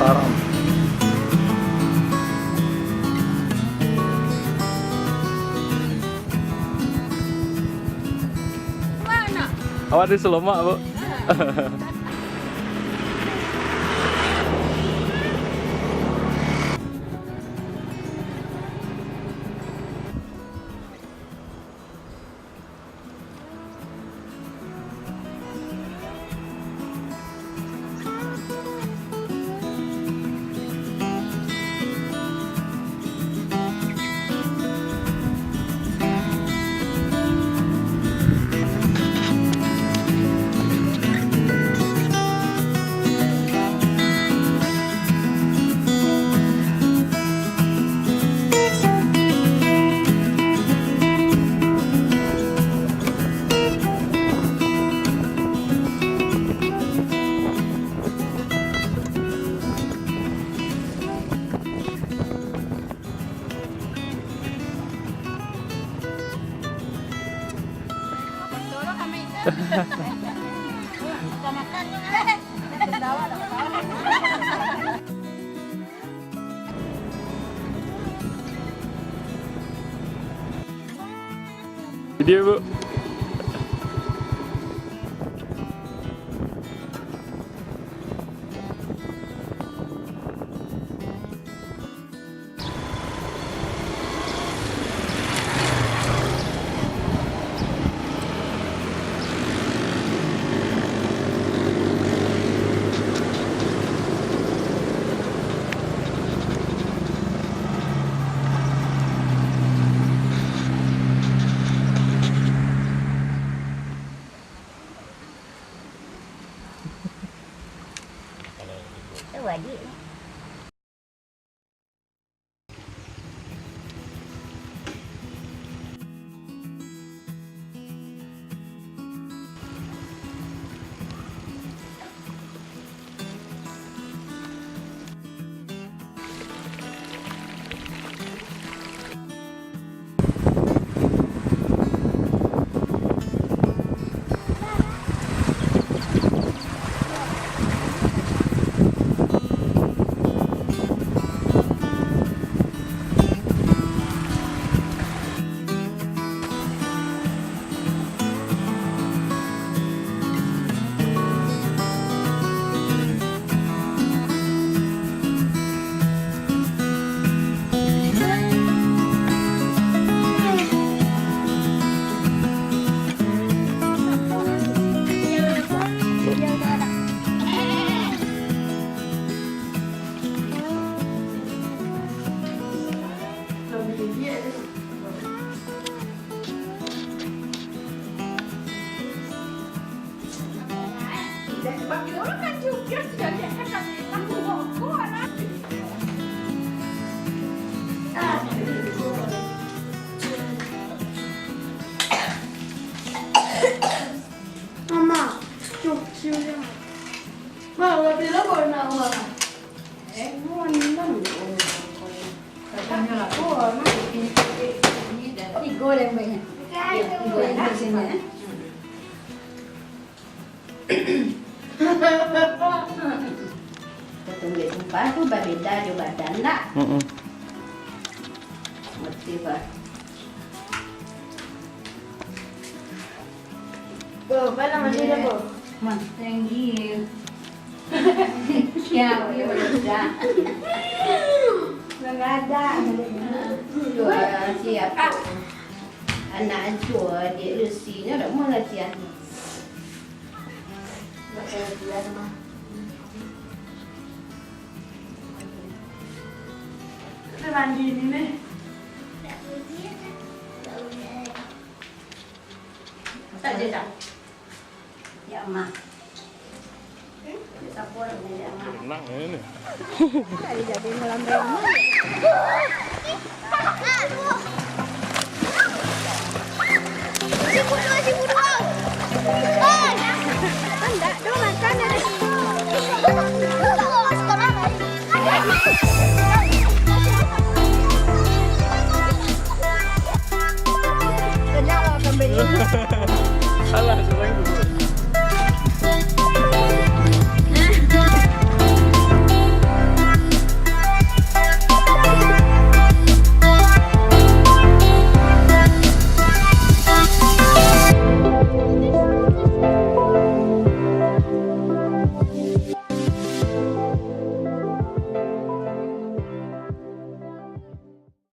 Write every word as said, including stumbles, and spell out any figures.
Haram. Awak di Selomak, Bu. Video, Bu. Mama, cuci ulang. Ma, udah bilang kau nak ulang. Eh, mau enam. Tigo yang banyak. Tigo yang di sini, eh. Katumbik tumpah tu babeda jo badan dak? Mm-mm. Ngerti, Pak? Bo, apa nama dia, Bo? Mas, thank you. Siap, dia baru dah. Mengadak. Dua, siap. Anak ancua, dia lusinyo dak mau latihan. Dah mandi ni, nih. Tak je, tak? Ya, Mak. Tenang ini. Jadi malam raya. Oi. Anda tu makan dari. Kenal lah kambing. Alah, sorang tu.